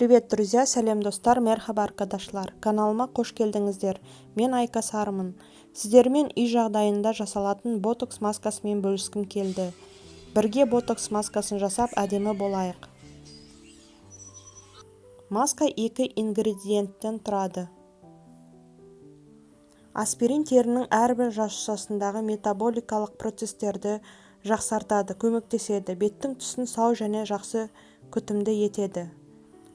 Привет, друзья! Сәлем, достар! Merhaba, arkadaşlar! Каналыма қош келдіңіздер. Мен Айка Сарымын. Сіздермен үй жағдайында жасалатын ботокс маскасымен бөліскім келді. Бірге ботокс маскасын жасап, әдемі болайық. Маска екі ингредиенттен тұрады. Аспирин терінің әрбір жасушасындағы метаболикалық процестерді жақсартады, көмектеседі, беттің түсін сау және жақсы күтімді етеді.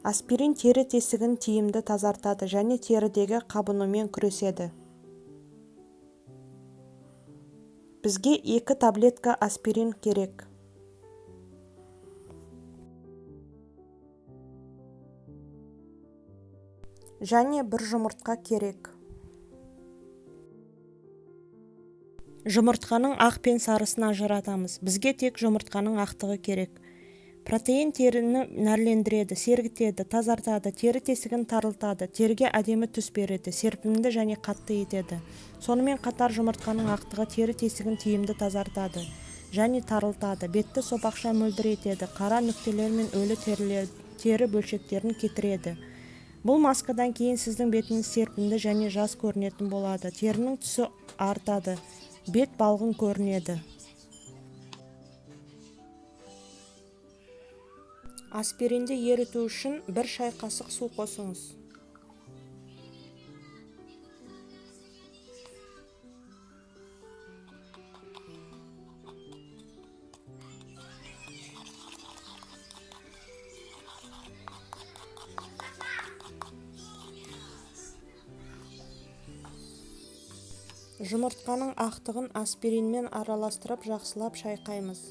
Аспирин тері тесігін тиімді тазартады және терідегі қабынумен күреседі. Бізге 2 таблетка аспирин керек. Және 1 жұмыртқа керек. Жұмыртқаның ақ пен сарысын ажыратамыз. Бізге тек жұмыртқаның ақтығы керек. Протеин теріні нәрлендіреді, сергітеді, тазартады, тері тесігін тарылтады, теріге әдемі түс береді, серпімді және қатты етеді. Сонымен қатар жұмыртқаның ақтығы тері тесігін тиімді тазартады және тарылтады, бетті сопақша мөлдір етеді, қара нүктелер мен өлі тері бөлшектерін кетіреді. Бұл маскадан кейін сіздің бетіңіз серпімді және жас көрінетін болады, терінің түсі артады, бет балғын көрінеді. Аспиринді еріту үшін 1 шай қасық су қосыңыз. Жұмыртқаның ақтығын аспиринмен араластырып жақсылап шайқаймыз.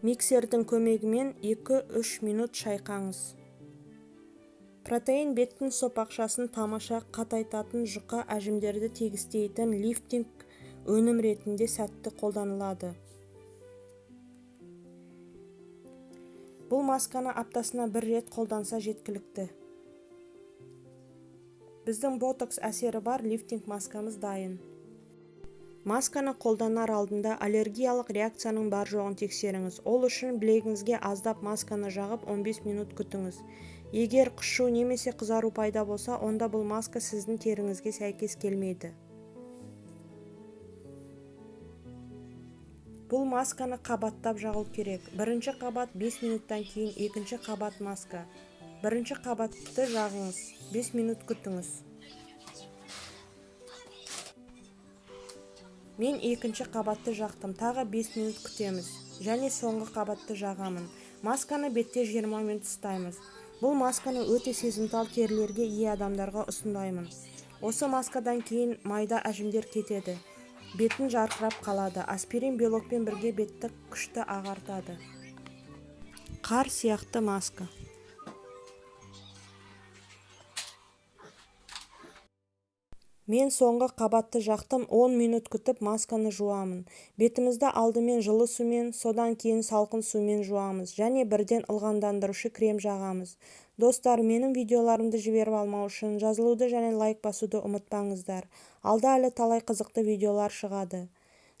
Миксердің көмегімен 2-3 минут шайқаңыз. Протеин беттің сопақшасын тамаша қатайтатын, жұқа әжімдерді тегістейтін лифтинг өнім ретінде сәтті қолданылады. Бұл масканы аптасына 1 рет қолданса жеткілікті. Біздің ботокс әсері бар лифтинг маскамыз дайын. Масканы қолданар алдында аллергиялық реакцияның бар жоғын тексеріңіз. Ол үшін білегіңізге аздап масканы жағып 15 минут күтіңіз. Егер қышу немесе қызару пайда болса, онда бұл маска сіздің теріңізге сәйкес келмейді. Бұл масканы қабаттап жағу керек. Бірінші қабат 5 минуттан кейін екінші қабат маска. Бірінші қабатты жағыңыз, 5 минут күтіңіз. Мен екінші қабатты жақтым, тағы 5 минут күтеміз. Және соңғы қабатты жағамын. Масканы бетте 20 минут ұстаймыз. Бұл масканы өте сезімтал терілерге ие адамдарға ұсынбаймын. Осы маскадан кейін майда әжімдер кетеді. Бетін жарқырап қалады. Аспирин белокпен бірге бетті күшті ағартады. Қар сияқты маска. Мен соңғы қабатты жақтым, 10 минут күтіп масканы жуамын. Бетімізді алдымен жылы сумен, содан кейін салқын сумен жуамыз және бірден ылғалдандырушы крем жағамыз. Достар, менің видеоларымды жіберіп алмау үшін жазылуды және лайк басуды ұмытпаңыздар. Алда әлі талай қызықты видеолар шығады.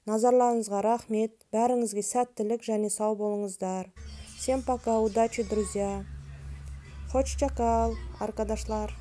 Назарларыңызға рахмет, бәріңізге сәттілік және сау болыңыздар. Всем пока, удачи, друзья. Hoşça kal, arkadaşlar.